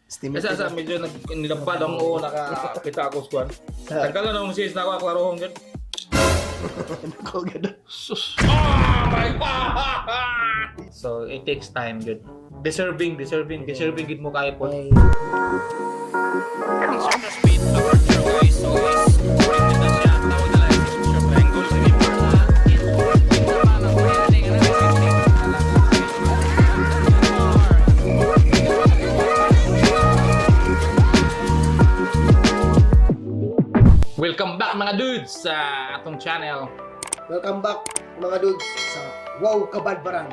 Estimate. Kasi sa medyo nag nilapad ang oo, nakakita ako sa kuan. Tanggalan na mo siya na ako klarohon gyud. Ko gano'n. Sus. Oh my God! So it takes time gyud. Deserving, deserving, deserving gid mo kayo po. May Welcome back, mga dudes, sa atong channel. Welcome back, mga dudes, sa Wow Kabadbaran.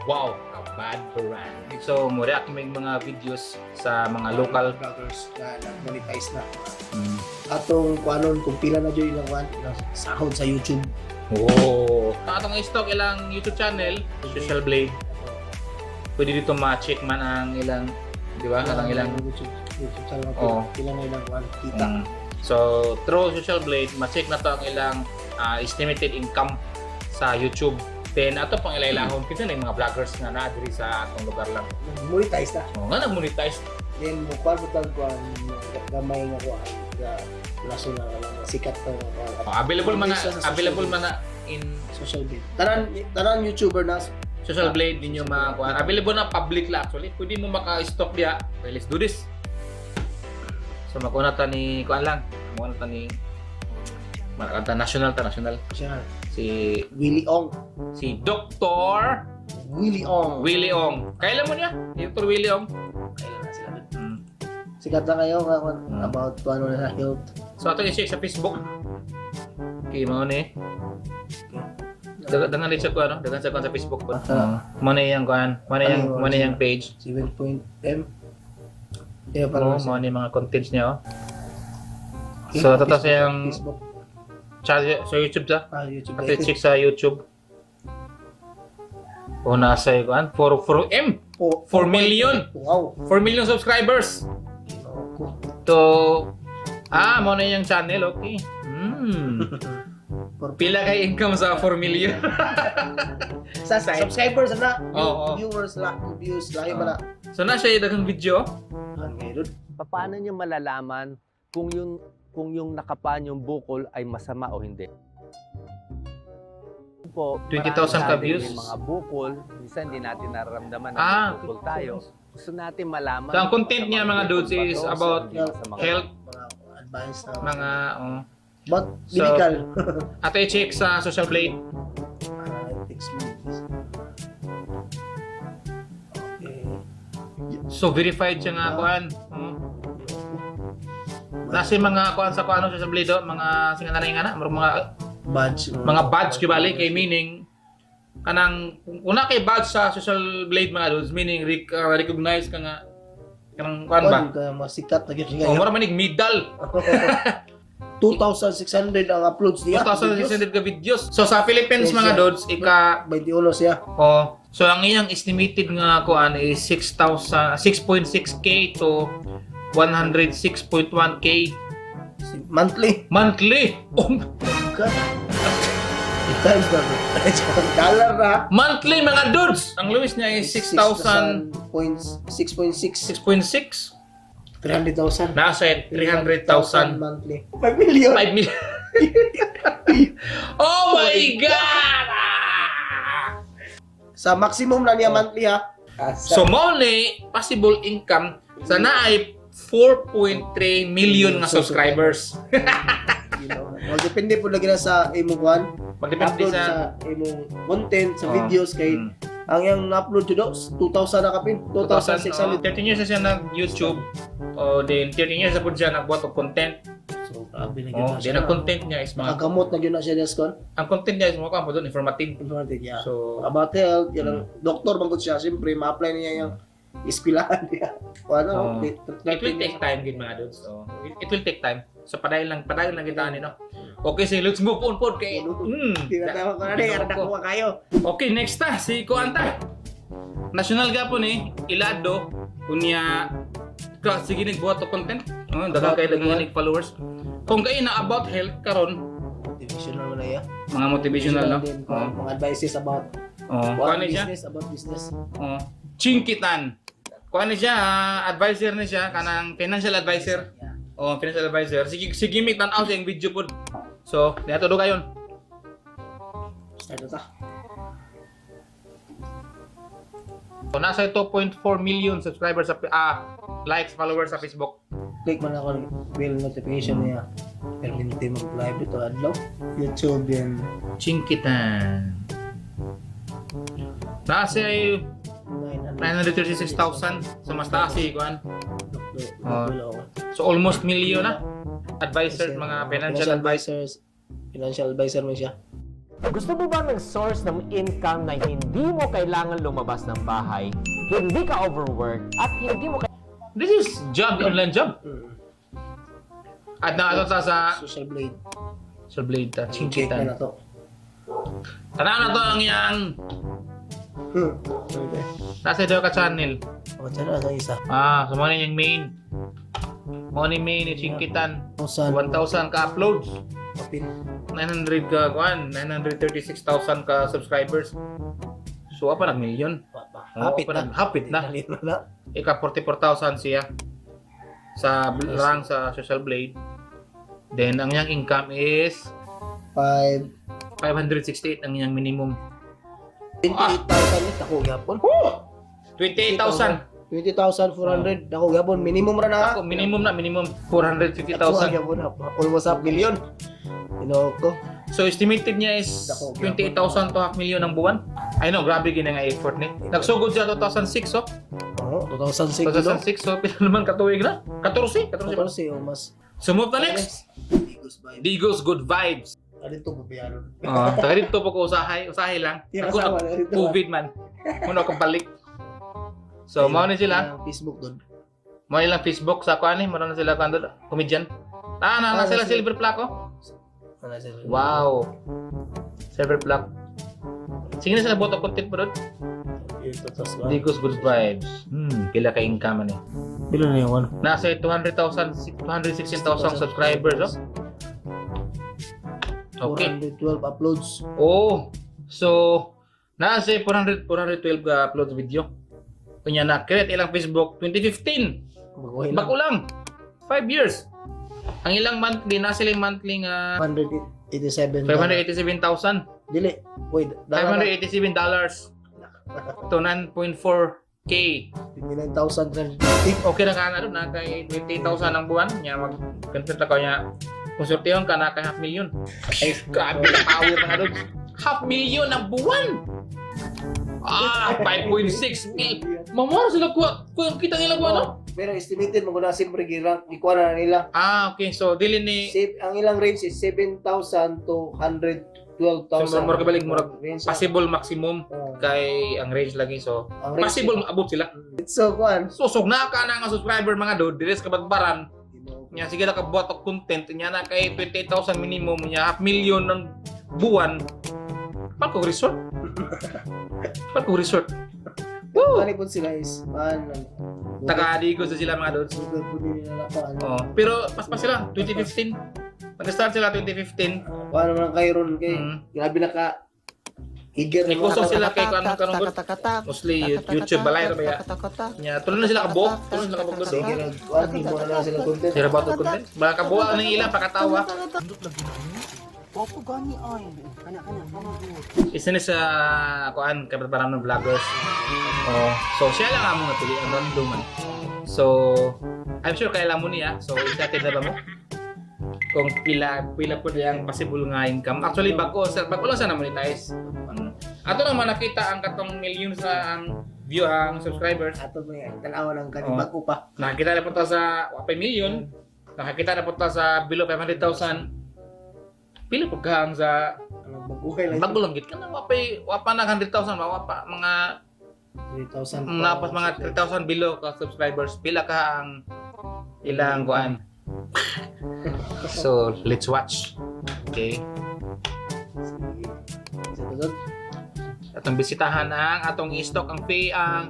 Wow, kabad brand. So, mo react may mga videos sa mga local vloggers na nag-monetize na. Atong kuanon kung pila na jud ilang kuan, ilang sahod sa YouTube. Oh. Ang atong stock ilang YouTube channel, Social Blade. Pwede dito ma-check man ang ilang, di ba? Ang ilang YouTube channel, Oo. pila na ilang kuan kita. So, through Social Blade, ma-check na to ang ilang estimated income sa YouTube. Then ato pang ilailahon kita na yung mga vloggers nga naa diri sa atong lugar lang. Nag-monetize na. Oh, nga nag-monetize. Then mo kuan butang kuan gamay nga kuan nga laso na nga sikat na nga kuan. Oh, available man na Sa social available media. man na in Social Blade. Tanan tanan YouTuber na. Social Blade ninyo mga kuan. Available na public la actually. Pwede mo maka-stock diya. Okay, let's do this. So makuna ta ni kuan lang. Makuna ta ni Makanta national ta national Siya si Willie Ong. si Dr. Willie Ong. Willie Ong. Kailan mo niya? Dr. Willie Ong. Kailan na sila dun. Sikat na kayo nga kuan about kuan na sa health. So ato i-check sa Facebook. Okay, mao ni. Dagan din siya ko ano, dagan sa kuan sa Facebook ko. Ah. Mao ni yang kuan, mao ni yang page. 7.M. Yeah, Oh, parang mao ni mga contents niya oh. So ato sa yang Facebook. sa YouTube ta. Ah, YouTube. Ato i-check sa YouTube. O nasa kuan 4 4 M 4 million. Wow. 4 million subscribers. Ginoo. So mao na yung channel, okay. Pila kay income sa 4 million? Sa subscribers na, Oo. viewers la, views lahi man na. So na siya daghang video. An ngayon. Paano niyo malalaman kung yung nakapanyong bukol ay masama o hindi? Po, 20,000 marami sa ka atin views. may mga bukol, minsan hindi natin nararamdaman na may bukol tayo. Gusto natin malaman So, ang kung content niya, masamang mga bukol dudes, ba is to o about hindi masamang health, Mga advice na. mga oh. But So, medical. Ato i-check sa Social Blade. Analytics movies. Okay. So verified siya nga kuan. Nasa yung mga kuan sa kuan sa Social Blade oh, mga singananay nga na, mga Badge. mga badge kibali kay meaning kanang kung na kay badge sa Social Blade, mga dudes, meaning recognize ka nga kanang kuan ba? Kuan ka masikat na gyud Oh, mura manig medal. 2,600 ang uploads niya. 2,600 ka videos. So sa Philippines, Yes, mga yeah. dudes, ika 21 siya. Oh, so ang iyang estimated nga kuan is 6,000 6.6K to 106.1K Monthly. monthly. Oh, God. Times na. Dollar na. monthly, mga dudes. Ang lowest niya is 6,000 points 6.6. 6.6. 300,000. Nasa 300,000. Monthly. 5 million. 5 million. Oh my God! Ah! Sa maximum na niya monthly ha. Ah, So mao ni possible income sa naay 4.3 million nga subscribers. Well, depende po lagi na sa imong kuan. Magdepende Upload sa sa imong content sa Oh. videos kay ang iyang na-upload jud 2,000 na kapin, 2,600. 2,600. 13 years na siya nag-YouTube. O then 13 years na po siya nagbuhat og content. So, grabe na gyud Oh, na then siya. ang content niya is mga Nakagamot na gyud na siya des kon. ang content niya is mga kuan po doon, informative. Informative yeah. So, About health, yun ang doktor man gud siya, siyempre ma-apply niya yung eskwelahan niya. O ano, Oh. It will take time gid, mga dudes. So, it will take time. So padayon lang kita ani no. Okay, so let's move on po kay Di na tayo ko na ni, Ginoo ko. nakuha kayo. Okay, next ta si kuan ta. National gapon eh, Ilado unya ka sige nagbuhat og content. Oh, daghang kay daghang nig followers. Kung kay na about health karon, Motivational mo na iya. mga motivational no. Din, Oh. mga advices about Oh, what kuan ni siya? business, about business. Oh. Chinkitan. Kuan ni siya, advisor ni siya, kanang financial advisor. Yeah. Oh, financial advisor. Sige, sige, may tan-aw sa iyang video pod. So, niato do kayon. Start na ta. So, nasa 2.4 million subscribers sa likes, followers sa Facebook. Click man ako ng bell notification niya. Pero hindi mag-live ito adlaw. YouTube din. Chinkitan. Nasa 936,000, so mas taas si kuan. Oh. So almost million na advisor, mga financial advisor. Advisors. Financial advisor mo siya. Gusto mo ba ng source ng income na hindi mo kailangan lumabas ng bahay, hindi ka overwork, at hindi mo This is job, online job. At na ta sa Social Blade. Social Blade ta, Check na Chinkitan. na to. Tanaw na to ang iyang Okay. nasa daw ka channel. O, dyan na ang isa. Ah, so mo na yung main. Mo ni main ni Chinkitan. 1,000. 1,000 ka uploads. Kapin. 900 ka kuan, 936,000 ka subscribers. So apa nag million? Oo, Hapit pa na. Hapit na. Dali na na. Ika 44,000 siya sa rank sa Social Blade. Then ang iyang income is 5. 568 ang iyang minimum. 28,000 ni ako gyapon. 28,000. 20,400 ako gyapon minimum ra na. Ako minimum na minimum Ako 450,000. gyapon na. Almost half million. Ginoo ko. So estimated niya is Dako, 28,000 to half million ang buwan. I know, grabe gina nga effort ni. Nagsugod siya 2006 oh. Oo, 2006 no? 2006, so pila naman katuig na? 14, 14 ba? 14 o mas. So move to next. Digos vibe. Digos Good Vibes. Ano ito babayaran? Oh, taga dito po ko usahay, usahay lang. Di Ako asawa na na dito. COVID man. Muna akong balik. So mao ni sila, Ang Facebook doon. Mao nilang Facebook sa kuan ni, mao na sila kuan doon, comedian. Ah, na, na Ah, sila nasa- silver plaque oh. Ano sila? Wow. Silver plaque. Sige na sila boto content po doon. Ito tas ba? Digos Good Vibes. Pila ka income ani. Pila na yung ano? Nasa 200,000, 216,000 subscribers oh. Okay. 412 uploads. Oh, so nasa 400 412 ka upload video. Kunya na create ilang Facebook 2015. Baguhin lang. Bago lang. 5 years. Ang ilang monthly nasa ilang monthly nga 587. 587,000. Dili. Wait, dala na. $587 to 9.4K. 29,350. Okay na ka na doon, na kay 20,000 ang buwan niya mag content ako niya. Kung sortihon ka na kay half million. Ay, Grabe na power na doon. Half million ang buwan. Ah, 5.6 mil. Mamora sila kuha. Kuha kita nila kuha, no? Pero estimated mo na siyempre girang ikuha na nila. Ah, okay. So dili ni Ang ilang range is 7,000 to 112,000. So, murag kabalik, murag Range possible maximum Oh, kay ang range lagi, so ang range possible maabot sila. So kuan. So sugna ka na nga subscriber mga dude, dili sa kabadbaran. Nya sige na kabuhat og content nya na kay 28,000 minimum nya half million ng buwan. Palko resort. Palko resort. Woo! Kani po sila is man. Taga Digos na sila mga dudes. Google po din nila pa ano. Oh, pero paspas sila 2015. Nag-start sila 2015. Paano man kayo ron kay grabe na ka eager na Nagkusog sila kay kung anong kanong good. Mostly YouTube balay ra ba ya. Nya tulo na sila kabuok, tulo na sila kabuok doon. Sige na, kuan mo na lang sila content. Sila ba content? Baka kabuok ang ilang pakatawa. Isa ni sa kuan kabarbaran ng vloggers. Oh, so siya lang among napili ang random man. So I'm sure kaya mo niya. So excited na ba mo? Kung pila pila po diyang possible nga income. Actually bago sa bago lang sa na monetize. Ato naman nakita ang katong millions na ang view ang subscribers. Ato mo yan, tanawa ng Oh. bago pa. Nakakita na po ta sa 1 million. Nakakita na po ta sa below 500,000. Pila po ka ang sa Anong baguhay lang. bago lang gid ka na wapay wapa na 100,000 wapa mga 3,000. napas mga 3,000 below ka subscribers, pila ka ang ilang kuan. So let's watch. Okay. Sige. Sa tulad. Atong bisitahan ang atong i-stalk ang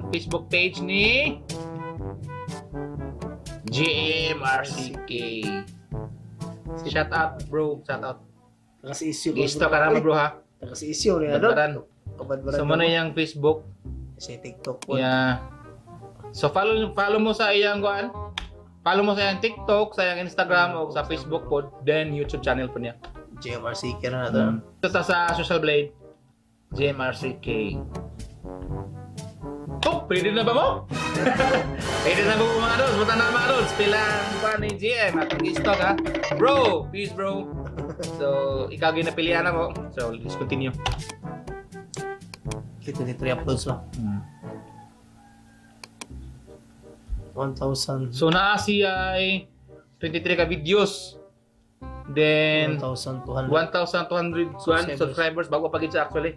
Facebook page ni GMRCK. Shout out bro, shout out. Kasi issue. I-stalk ka naman bro ha. Kasi issue rin ano. Badbaran. Kabadbaran. So mo na yung Facebook. Sa TikTok po. Yeah. So follow follow mo sa iyang kuan. Follow mo sa iyang TikTok, sa iyang Instagram o sa Facebook po, then YouTube channel po niya. JMRC kaya na to. Basta sa Social Blade, JMRCK. Oh, pwede na ba mo? Pwede na ba mo, mga dods? Buta na, mga dods. Pilang pa ni GM at ang stock ha. Bro, peace, bro. So, ikaw ginapilian na mo. So, let's continue. Okay, 23 uploads pa. 1,000. So, naa siya ay 23 ka videos. Then, 1,200. 1,200 Subscribers. subscribers. Bago pa gid siya actually.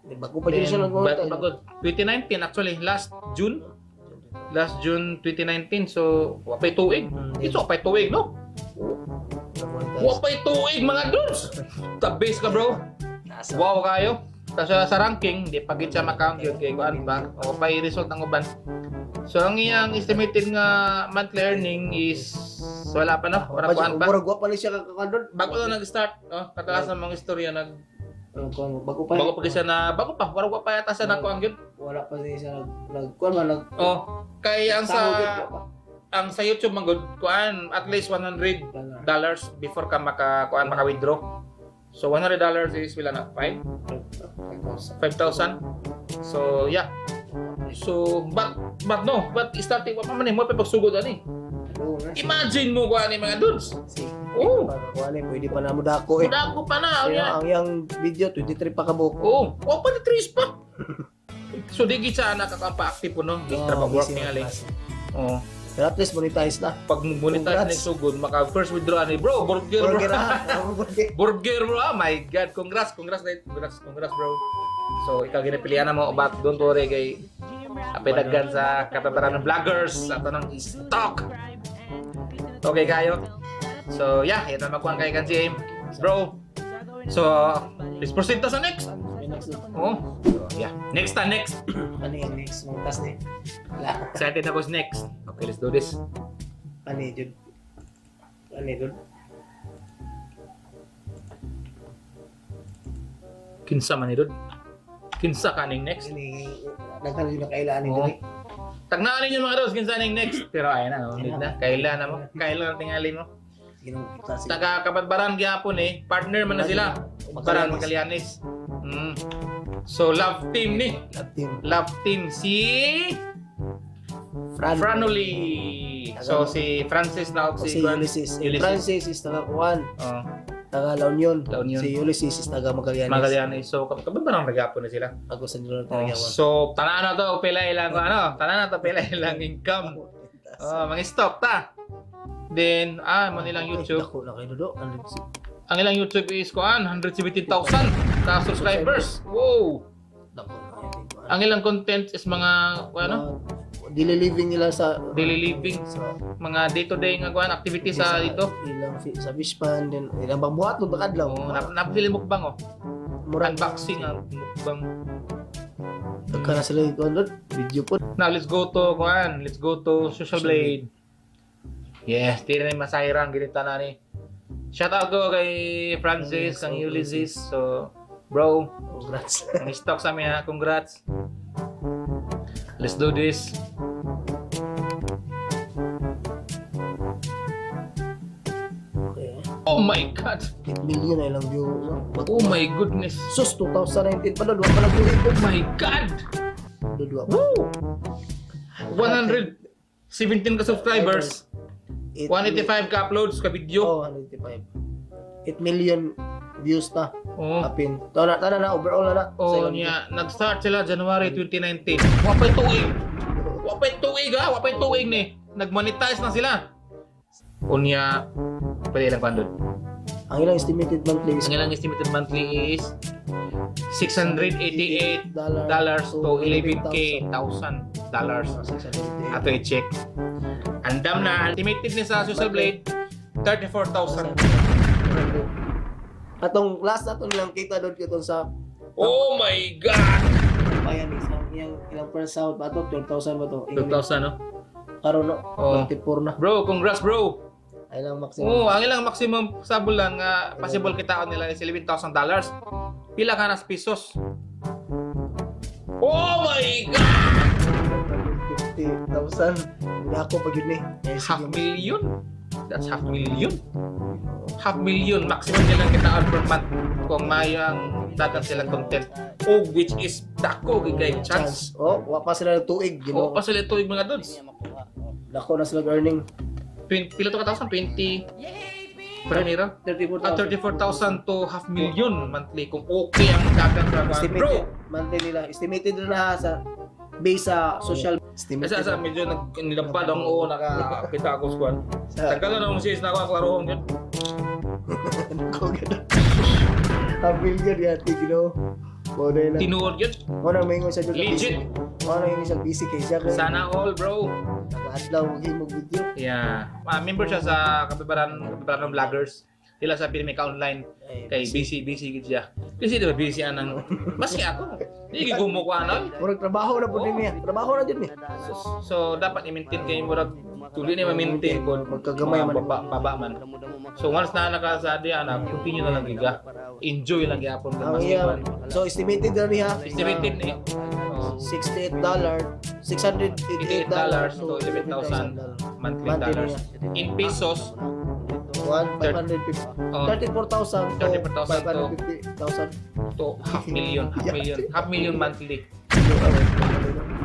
Bago pa dyan siya Then, nag bago, 2019 actually, last June. Last June 2019. So, wa pa'y tuig. Ito, wa pa'y tuig, no? Wa pa'y tuig, mga dudes! Tabase ka, bro. Nasa. Wow kayo. Tapos sa ranking, di pa gid siya makount yun kay kuan pa. O pa'y result ng uban. So, ang iyang estimated nga monthly earning is wala pa, no? Wala kuan pa. Murag wa pa ni siya kakakandod. Bago na nag-start, no? Kataas ng mga istorya nag Ano kuan bago pa. Bago pa gid siya na bago pa, wala pa yata siya nakuan gyud. Wala pa ni siya nag nag kuan man nag Oh, kay ang sa sahod yun, wa pa. ang sa YouTube man gud kuan at least $100 before ka maka kuan maka withdraw. So $100 is wala na 5 5,000. So yeah. So but no, but starting wa pa man eh, mo pa pagsugod ani. Oo, na. Imagine mo kuan ni mga dudes. Si. Oh. Para kuan eh, pwede pa na mo dako eh. Dako pa na Kaya unya. ang iyang video 23 pa kabuk. Oh, wa pa ni tres pa. So di gid siya nakakapa-active po no, di trabaho work busy tingali. na klase. Oh. Pero at least monetize na. Pag monetize Congrats. na sugod maka first withdraw ani bro, burger, bro. Burger ah. Burger. Burger, bro. Oh my God. Congrats, congrats, mate. Congrats, congrats, bro. So, ikaw ginapilian na mo, but don't worry kay apidagan sa katataran ng vloggers at anong stock. Okay kayo. So, yeah, ito na makuha kay Kansi bro. So, let's proceed ta sa next. Next. Oh. So, yeah. Next ta, next. Ano yung next mong task ni? Wala. Excited ako sa next. Okay, let's do this. Ano yun? Jud? Ano yun? Kinsa man ni Dod? Kinsa kaning next? Ano yung nagkaroon yun na kailangan ni Oo. diri. Tagnaan ninyo, mga dos, kinsa ning next. Pero ayun na, no? Need na. Kailan na mo? Kailan na tingali mo? Sige nang kita sige. Taga Kabadbaran gyapon eh. Partner man na sila. Baran Magallanes. So love team ni. Love team. Love team si Fran. Franoli. So si Francis na O si si Ulysses. Eh, Ulysses. Francis is taga Kuan, Oh, taga La Union. La Union. Si Ulysses is taga Magallanes. Magallanes. So Kabadbaran gyapon na sila. Ako sa nila Oh, talaga. so tanan na to pila ilang ano, tanan na to pila ilang income. Oh, mga stock ta. Then mo nilang YouTube. Ako na kayo Dodo. Ano si Ang ilang YouTube is kuan 117,000 ka subscribers. Wow. Dako na kayo dito. Ang ilang content is mga ano, Daily living nila sa daily living, sa mga day to day nga kuan activity sa dito. Ilang sa fish pan din ilang bangbuhat no bakadlaw. Oh, na sila mukbang oh. Murag Unboxing ang mukbang. Dagka na sila yung kuan video po. Now let's go to kuan, let's go to Social Blade. Yes, di na masayrang ginita na ni. Shout out ko kay Francis, ang Ulysses. So, bro, Congrats. ang stock sa amin ha. Congrats. Let's do this. Okay. Oh my God. 8 million na ilang view. No? Oh my goodness. Sus, 2019 pa doon. Wa pa nag-uwi. Oh my God. Doon, wa pa. Woo! 117 ka subscribers. 8 185 ka uploads ka video. Oh, 185. 8 million views na. Oh. Apin. Tana, tana na, overall na na. Sa Oh, ilang niya. Nag-start sila January 2019. Wa pa'y tuig. Wa pa'y tuig ha. Wa pa'y tuig ni. Nag-monetize na sila. Unya, pwede ilang pandod. Ang ilang estimated monthly is Ang ilang estimated monthly is $688 to 11K thousand dollars. $688. Ato i-check. Andam na. Estimated ni sa Social Blade, 34,000. Atong last ato nilang kita doon kitong sa Oh my God! bayan is ang iyang ilang per sound ba to 12,000 ba to? 12,000, no? Karon no, Oh. 24 na. Bro, congrats, bro! Ay lang maximum. Oo, ang ilang maximum sa bulan nga possible kitaon nila is $11,000. Pila ka nas pesos? Oh my God! 60,000. Ako pag yun eh. Eh, Half sige. million? That's half million. Half million maximum nilang kitaan per month kung mayang dagan silang content. O which is dako gid kay chance. Oh, wa pa sila nagtuig. O Ginoo. pa sila tuig, mga dudes. Dako na sila earning. 20, pila to ka thousand? 20 Primera? 34,000. Ah, 34,000 to half million monthly kung okay ang dagang trabaho. Estimated Bro, monthly nila. Estimated na ha, sa base sa social estimated. Kasi sa medyo nag nilabad ang oo, nakakita ako sa kwan. Sa Tagkala na mo siya na ako klaro yun. Ko gano'n. Half million yati, Ginoo. Mo na yun. Tinuod yun. Mo na maingon sa Diyos. Legit. Mo na yung isang busy kay siya. Kay Sana all, bro. nag-adlaw og himog video. Yeah. Ah, member siya sa Kapibaran ng Vloggers. Sila sa Pinamika Online. Kay busy, busy gid siya. Busy diba busy anang. Maski ako. Di gid gumukuha na. Murag trabaho na pud niya. Trabaho na jud ni. So dapat i-maintain kay murag tuloy na ma-maintain kung Magkagamay man. baba, baba man. So once na nakasadi ana, continue na lang giga. Enjoy lang gyapon kung Ang mas iya. iban. So estimated na niya. Estimated ni. Oh, $68, $688 to 11,000 monthly Monthly dollars. In pesos, One, 550. oh, 34,000 to 34,000 to 550,000. to half million, half million, half million monthly.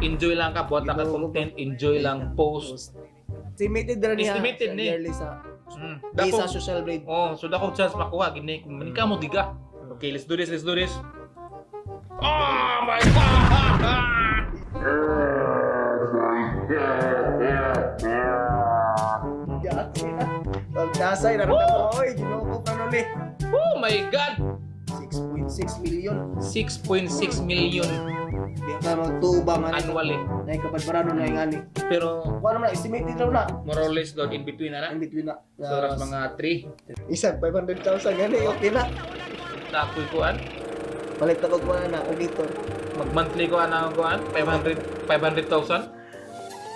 Enjoy lang ka, buhat lang ka content, enjoy lang post. Estimated na niya. Estimated sa ni. Yearly sa based sa Dako, social blade. Oh, so dako chance makuha gini kung manika mo giga. Okay, let's do this, let's do this. Oh my God! Pagdasay na rin ako. Oy, ginoo ko pa nun eh. Oh my God! 6.6 million. 6.6 million Di ka magtuba nga ni. annually. Nay kapadbarano na yung ani. Pero Kuha naman na, estimated raw na. more or less doon in between na na. In between na. So ras mga 3 Isang 500,000 gani, okay na. Na ako'y kuan. Palit na kog mga na, auditor. Mag monthly ko ana ang kuan 500 500,000.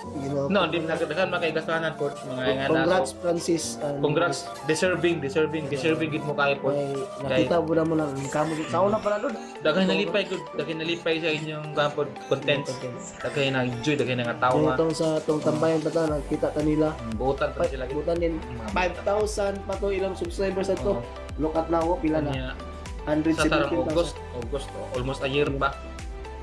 Ginoo. No, di na daghan makay gastuhanan coach mga nga na. Congrats, Francis. And Congrats. Deserving, deserving, deserving gid mo kayo po. May nakita mo na mo lang ang kamo sa una pala doon. Daghan nalipay gud, daghan nalipay sa inyong kuan pod contents. Daghan na enjoy, daghan na nga Kaya tawa. itong sa tong tambayan pa ta nakita kanila. Buotan pa sila gid. Butan din Mga 5,000 pa to ilang subscribers ato. Oo. Look at now, oh, pila na? Unya, sa tarong 117,000. August, August, oh, almost a year ba?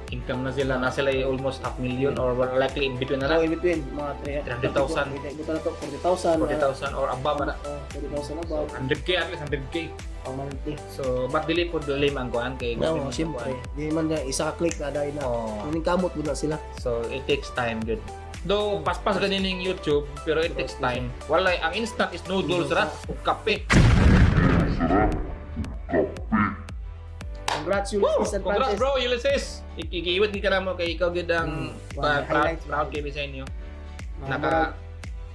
Income na sila, na sila ay almost half million or likely in between na Oh, lang, in between mga 300,000. 300,000. Butan na to 40,000. 40,000 or above na. Oh, 40,000 above. 100K at least, 100K. Ang monthly. So, but dili po dili ang kuan kay No, siyempre. Di man na isa ka click na dahil na. Oh, Ning kamot mo na sila. So, it takes time good. Though paspas ganin yung YouTube, pero it takes time. Walay, ang instant is noodles ra ug kape. Congrats Woo! Ulysses and Congrats, Francis. bro, Ulysses. Ikiiwat ni ka na mo kay ikaw gid ang Wow, proud, highlights. proud kay sa inyo. Mga Naka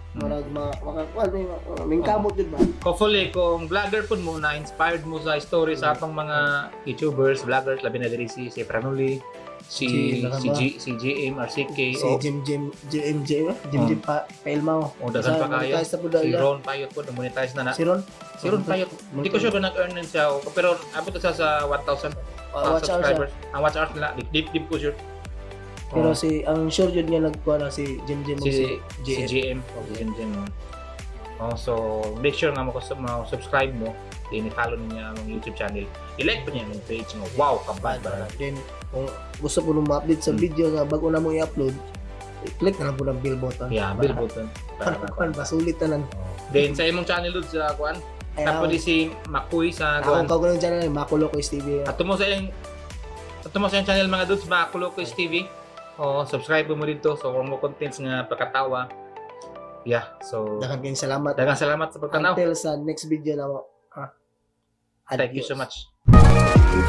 murag ma maka well, may may kamot yun ba? Hopefully kung vlogger pud mo na inspired mo sa story sa atong mga YouTubers, vloggers, labi na diri si Pranuli, si Si si G, si GM RCK, Si o Jim Jim JMJ ba? Jim Jim pa Pailmao. O daghan pa kayo. Monetize na po Si dahil. Ron Payot po, monetize na na. Si Ron? Si Ron Payot. Hindi ko sure kung nag-earn din siya, pero abot na siya sa 1,000 Watch hours siya. subscribers. Ang watch hours nila, deep deep ko sure. Pero Oh. si ang sure yun nga nagkuha na si Jim Jim Si si si JM. GM. Si Jim Jim. Oh, so make sure nga mo subscribe mo, then i-follow niya ang YouTube channel. I-like pa niya ang page mo. Wow, kabad ba? Then kung gusto po nung ma-update sa video nga bago na mo i-upload, i-click na lang po ng bell button. Yeah, bell button. Para kuan ba sulit tanan. Then sa imong channel dud sa kuan, Ay, tapos di si Makuy sa ako kuan. kaugaling channel Makulo ko TV. Ato mo sa iyang channel, mga dudes, Makulo Kuys TV. Oh, subscribe mo dito so kung mo contents nga pagkatawa. Yeah, so Daghang kayong salamat. daghang salamat sa pagtanaw. Until sa next video na mo. Ah. Thank you so Adios. much.